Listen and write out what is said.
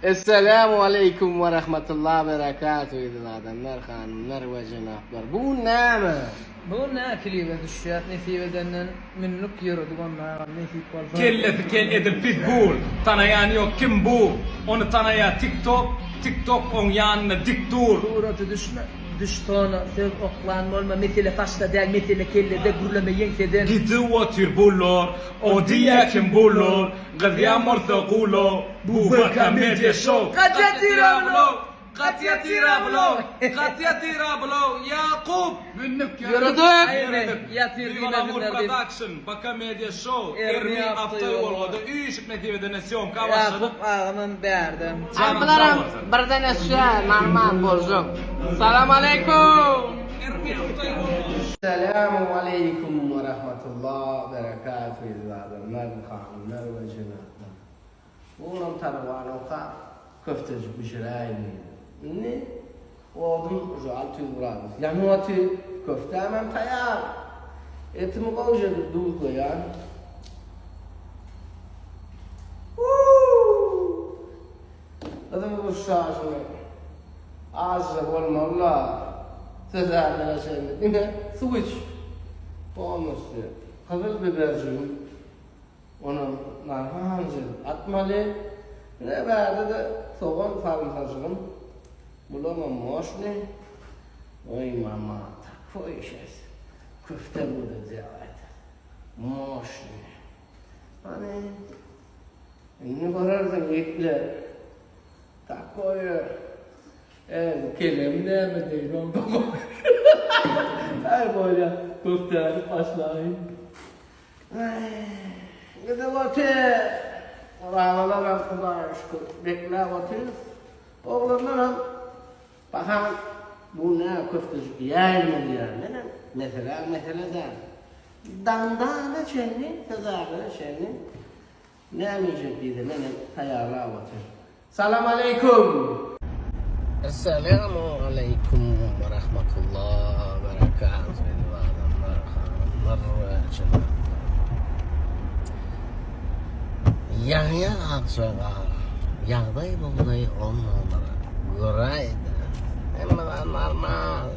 Esselamu aleýkum we rahmetullah berekatuh eziz adamlar, hanymlar we jenaplar. Bu gün näme? Bu gün näme klibe düşýäs nesip edenden münlük ýöredik onda agam nesip bolsa. Kellesi kel edil pitbull, tanaýan ýok kim bu, ony tanaýa tik tok, tik tok oň ýanynda dik dur. Surata düşme, düş tona, söz oklan bolma, mesele saçda däl, mesele kellede, gürleme ýeňseden. Gidip otyr bular, o diýýä kim bular, gyzýan bolsa gula, bu bir komediýa şou. Gaty ýatyr-a bular! Gaty ýatyr-a bular! Gaty ýatyr-a bular! Ýakup! Mündik Ýöredik! Ýöredik! Ýatyr Viva Lamur diýmesinler diýip. Production, Baka Media Show, Ermi Ermi awtoýolgada. awtoýolgada üýşüp nesip edende sýomka başladyk. Ýakup agamam bärde. Ay bularam birden ösýär, normal boljak. Salam aleýkum! Ermi awtoýolgada. Esselamu aleýkum we rahmetullah berekatuh eziz adamlar, hanymlar we jenaplar. Olam tarabany okap, köftejik bişiräýin diýdi. Indi odum uje 600 gradus ýanyp otyr, köftämem taýýar. Etimi gowja edip duzlaýan. Gyzyl gurşaşyny azja bolmaly-la, sözärlere çenli diňe suw iç. Polnusty. Gyzyl biberjigim Onam narhanjy atmaly. Ine bärde-de sogan sarymsajygym. Bulamam moşny. Oý mama, takoý şas. Köfte bude delать. Moşny. Hany. Indi görersiň ýigitler. Takoýe. E, bu kelem näme deýin onda. Aý bolýa, köftäni başlaýyn. Gidip otyr. Orazalar Hudaýa şükür bekläp otyrys. Oglanlaram Bahan bu nä köftejik iýäýeliň diýýär. Menem mesele mesele däl. Daňdana çenli, sezarlara çenli näme iýjek diýse menem taýýarlap otyryn. Salam aleýkum. Esselamu aleýkum we rahmetullah berekatuh eziz adamlar, hanymlar we jenaplar. Ýagýar akja gar, ýagdaý bugdaý on numara. Göräýdä. Hemme zat normal.